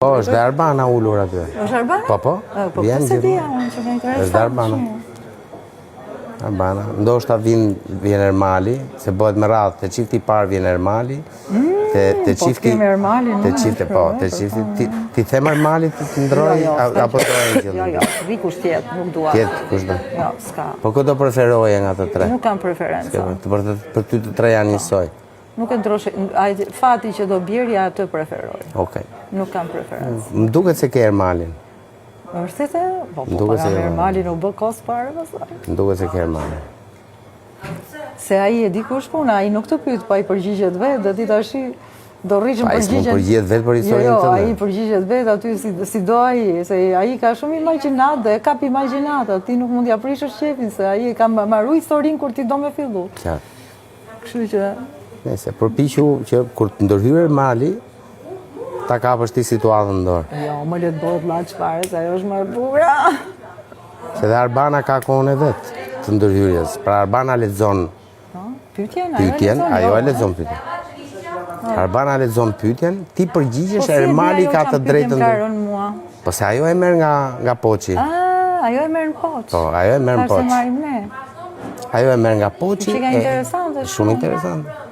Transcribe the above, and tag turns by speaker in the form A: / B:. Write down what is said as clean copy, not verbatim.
A: Po, është dhe Arbana ulur aty.
B: Është Arbana?
A: Po, po.
B: Po, po s'e dija unë që ka interesant.
A: Është dhe Arbana. Arbana. Ndoshta vjen, vjen Ermali, se bëhet me radhë, te çifti i parë vjen Ermali,
B: mm,
A: te, te
B: po,
A: çifti...
B: Po, Ermali,
A: te çifti, po, te çifti... Ti, t'i them Ermali të të ndërrojë,
B: jo, jo,
A: apo të Engjëllin?
B: Jo, jo, rri kush t'jetë, nuk dua.
A: T'jetë, kush do?
B: Jo, s'ka.
A: Po, kë do preferoje nga të tre?
B: Nuk kam preferenca.
A: Për, për, për ty të tre janë njësoj.
B: Nuk e ndryshoj, fati që do bjerë, atë preferoj.
A: Okej.
B: Nuk kam preferencë.
A: Më duket se ke Ermalin.
B: Vërtet e? Po, po, po, kam Ermalin, u bë kos pare, pastaj.
A: Më duket se ke Ermalin.
B: Se ai e di ku është puna, ai nuk të pyet, po ai përgjigjet vetë, dhe ti tashi do rrish në përgjigjen.
A: Ai përgjigjet vetë për historinë
B: jo, jo,
A: tënde.
B: ai përgjigjet vetë aty si, si do ai, se ai ka shumë imagjinatë dhe e kap imagjinata, ti nuk mund t'ia prishësh qejfin, se ai e ka maru historinë kur ti do me fillu.
A: Qartë.
B: Kështu që...
A: Nëse, përpiqu që kur të ndërhyjë Ermali, ta kapësh ti situatën në
B: dorë. Jo, më le të bëhet llaç fare, se ajo është më e bukura.
A: Se dhe Arbana ka kohën e vet të ndërhyrjes. Pra Arbana lexon
B: po, pyetjen,
A: pyetjen, ajo e lexon pyetjen. Arbana lexon pyetjen, ti përgjigjesh,
B: po,
A: Ermali ka të drejtën.
B: Po
A: Po se ajo e merr nga nga poçi.
B: Ah, ajo e merr në poç.
A: Po, ajo e merr në poç.
B: Sa marrim ne.
A: Ajo e merr nga poçi.
B: Që ka interesante.
A: Shumë interesante.